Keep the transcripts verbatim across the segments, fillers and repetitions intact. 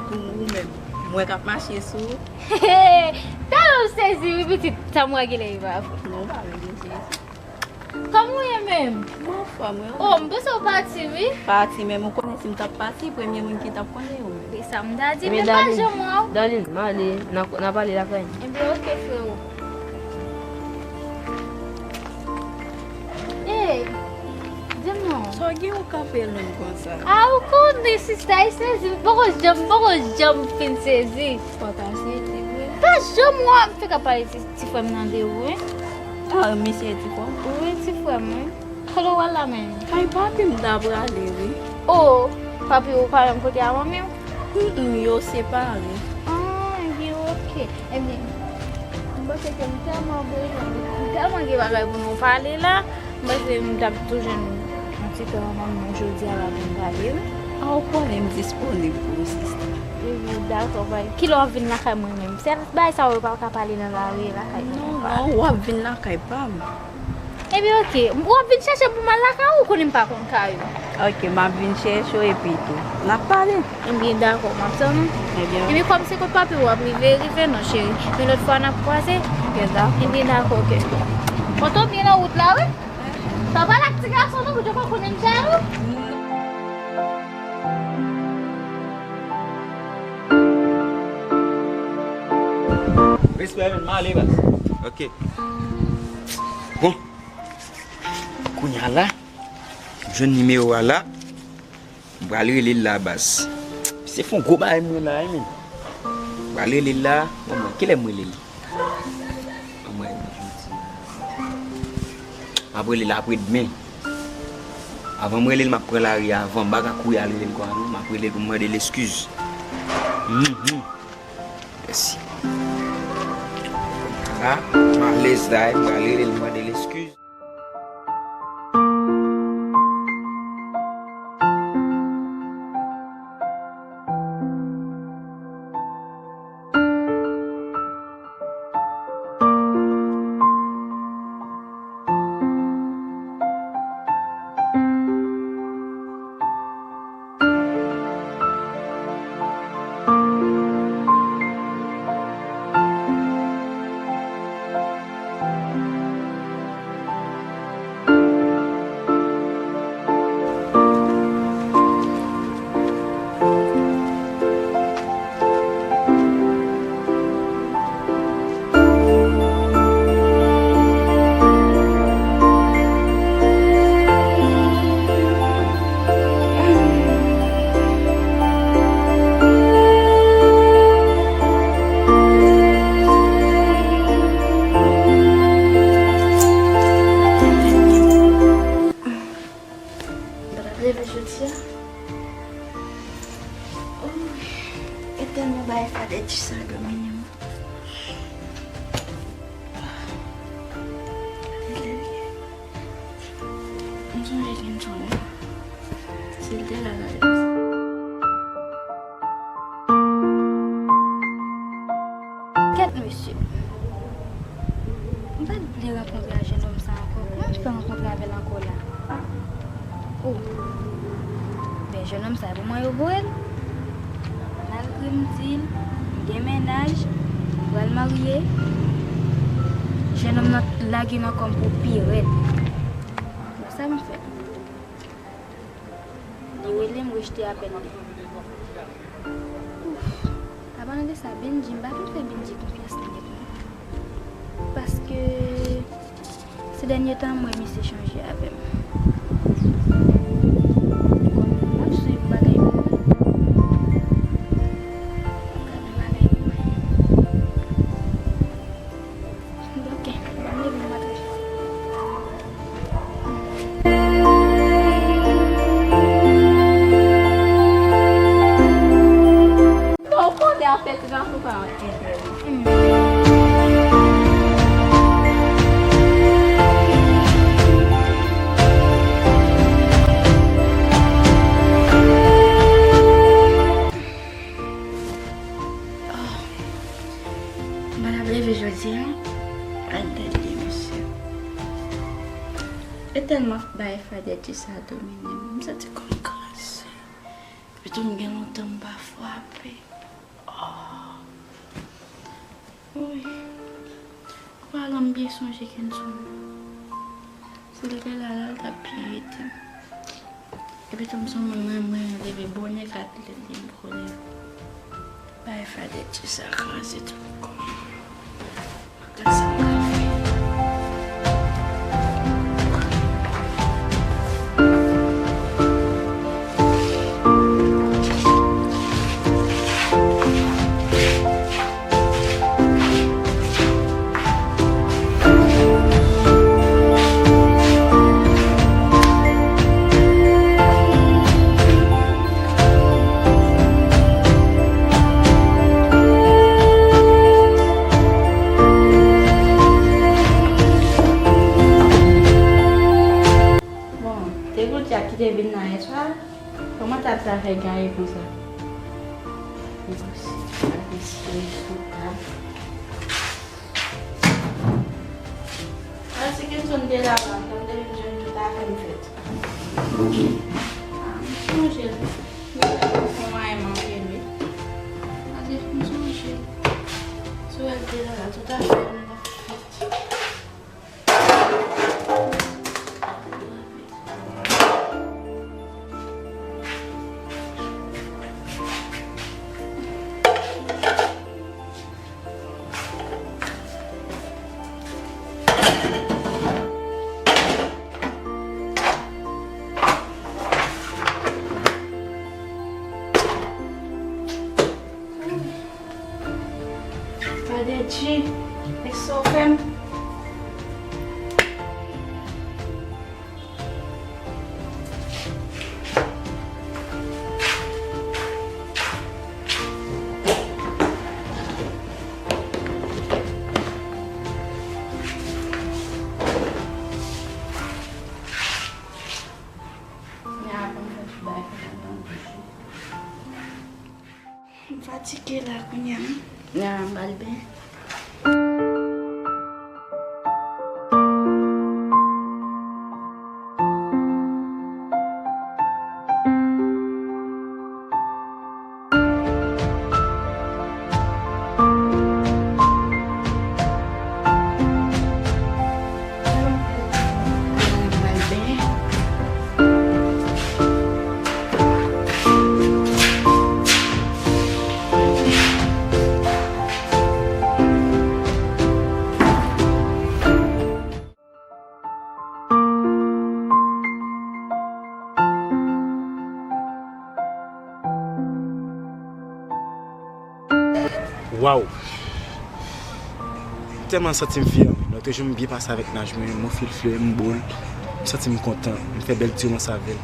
Pou ou menm, mwen k ap mache sou ou. Talè w sezi wi pitit, sa m wè genlè e pa vre. Non, pa vre, m sezi. Kòman w ye menm? M anfòm wi. Oh, m panse w pati wi. Pati, men ou konnen si m t ap pati, premye moun ki t ap konnen ou menm. Se sa m ta di, men pa janm wè w. Darline, m ale, n a, n a pale lakay. Ebyen, oke, freo. Ey, di m non. Sa w gen ou kanpe lwen konsa? A, ou konnen sista, e sezi, m poko janm, m poko janm fin sezi. Fò ta sezi vre. Pa janm wè m fèk ap pale ti, ti frè m nan de ou, wi. A, misye e ti frè w? Wi, ti frè m, wi. Kote w al la menm? Kay papi m ta prale, wi. O, papi ou pa menm kote a manmi w? Humm, yo separe. Ah, ebyen, oke. Ebyen, m panse ke m tèlman bezwen, m tèlman gen bagay pou nou pale la, m panse m t ap tou jwenn yon ti tan anvan jodi a la pou n pale, wi. A, ou konnen m disponib pou ou, sista. Ebyen, dakò, bay. Kilè w ap vin lakay mwen menm? Se bagay sa yo pa ka pale nan lari lakay mwen. Non, non, w ap vin lakay pa m. Ebyen, oke. W ap vin chèche m pou m al lakay ou, ou konnen m pa konn kay ou. Oke, m ap vin chèche w epi tou n ap pale. Ebyen, dakò, m ap tann ou. Ebyen. Ebyen, kòm se kot papi w ap rive, rive non, cheri. Yon lòt fwa n ap kwaze. Oke, dakò. Ebyen, dakò, oke. Kote w byen nan wout la, wi. Pa pale ak ti gason non, pou yo pa konnen m jalou. Respè, men, m ale, baz. Oke. Bon. Kounye a la, m jwenn nimewo a la. M pral rele l la, baz. Se fon gwo bagay m wè la, wi, men. M pral rele l la. Bon, mwen, kilè m rele l? Bon, mwen, jodi. M ap rele l apre demen. Avan m rele l, m ap pran lari a avan. M pa ka kouri al rele l konsa, non. M ap rele l pou m mande l eskiz. Mhm. Mèsi. La, m alèz la, m pral rele l, mande l eskiz. M pa t ap leve jodi a. Oh, e tèlman bagay fadèti sa domine m. M sonje gen jounen. Si l te la, l a leve. Kèt mesye. M pa t vle rankontre a jennonm sa ankò. Kòman m fè rankontre avè l ankò la? Oh. Ben, jennonm sa, e pou mwen yo voye l. Malgre m di l, m gen mennaj, m pral marye, jennonm nan lage m ankò m pou pi rèd. Bon, sa m fè? Li rele m, rejte apèl li. Ouf. Apalan de sa, Bendji, m pa fin fè Bendji konfyans nèt non. Paske se dènye tan m wè misye chanje avè m. Kòm m ap swiv bagay pou mwen, m ap gade bagay pou mwen. Ok, ban m leve m antre. Bon, ou konnen afè ti gason pa enterese m. Oh. M pa t ap leve jodi a. Al tande mesye. E tèlman bagay fadèti sa domine m, m santi kò m kraze. Epitou m gen lontan m pa frape. Wi. Ou pa janm byen sonje Kenson. Si l te la, la, l t ap byen rete. Epi tou, m se yon moun, mwen, mwen leve bonè kat lè m kole. Bay Fadè ti sa kraze tout kò m. Gad sa m ka fè. Bon, te Claudia ki te vin nan yè swa. Kòman tab sa fè gaye konsa? Bon, si pa deside sou tab. Alò, si Kenson te la, m t ap te vin jwenn tout afè m fèt. Ah, m sonje l. M te fè yon mwayen marye l, wi. Pase m sonje l. Si w wè l te la, tout afè m t ap fèt. Fadè G, èske w fè m? M fatige la kounye a. Nya, m al ben. Waw! M tèlman santi m fyè, men. Lòt jou m byen pase avèk naj mwen, m ofri l flè, m bo l. M santi m kontan, m fè bèl ti romans avè l.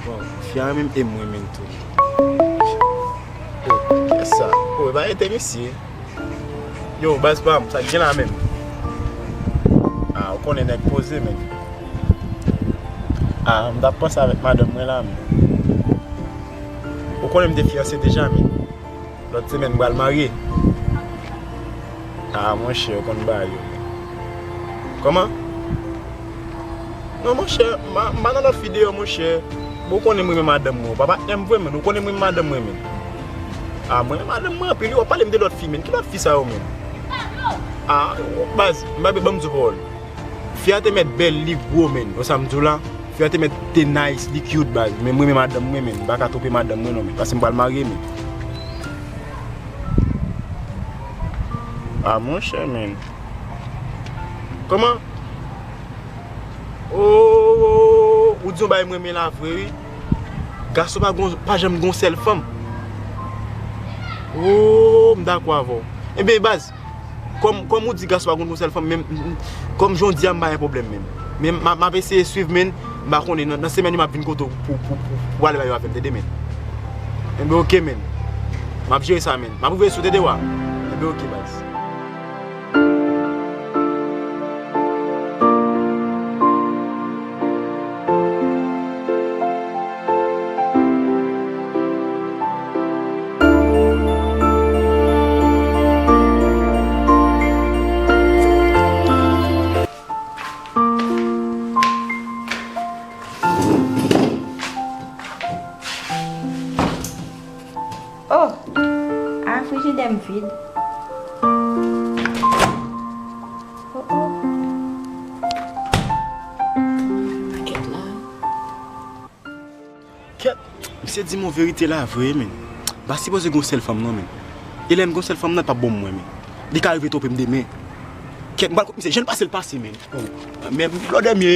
Waw, fi a renmen m e m renmen l tou. Oh, kiyès sa? Oh, e pa rete misye. Yo, baz pa m, sa k gen la menm? Ah, ou konnen nèg poze, men. Ah, m t ap panse avèk madanm mwen la, men. Ou konnen m te fiyanse deja, men. Lòt semèn, m pral marye. Ah, monchè, ou konn bagay yo, men. Kòman? Non, monchè, m pa, m pa nan lòt fi deyò, monchè. Bon, ou konnen m renmen madanm mwen. Ou pa patnè m vre, men. Ou konnen m renmen madanm mwen, men. Ah, mwen renmen madanm mwen anpil, wi. W ap pale m de lòt fi, men. Ki lòt fi sa yo, men? Ah, baz, m pa vle ban m di w pawòl. Fi a te mèt bèl, li gwo, men. Wè sa m di w la? Fi a te mèt te nice, li cute, baz. Men m renmen madanm mwen, men. M pa ka twonpe madanm mwen, non, men. Paske m pral marye, men. Ah, monchè, men. Kòman? Oh, ou di yon bagay m renmen la vre, wi. Gason pa gon, pa janm gon sèl fanm. Oh, m dakò avè w. Ebyen, baz, kòm, kòm ou di gason pa gon, gon sèl fanm, men, kòm jan w di a, m pa gen pwoblèm menm. Men m, m ap eseye swiv, men, m pa konnen, nan, nan semèn yo, m ap vin kote w pou, pou, pou, pou pale bagay yo avè m, tande, men. Enben, oke, men. M ap jere sa, men. M ap voye sou, tande, wa. Enben, oke, baz. Oh! A, frijidè m vid. Misye di m yon verite la vre, men. M pa sipoze gen yon sèl fanm non, men. E lè m gen yon sèl fanm nan, l p ap bon pou mwen, men. Li ka rive twonpe m demen. Kèt, m pral kont misye, jan l pase l pase, men. Oh, men blòdè m ye.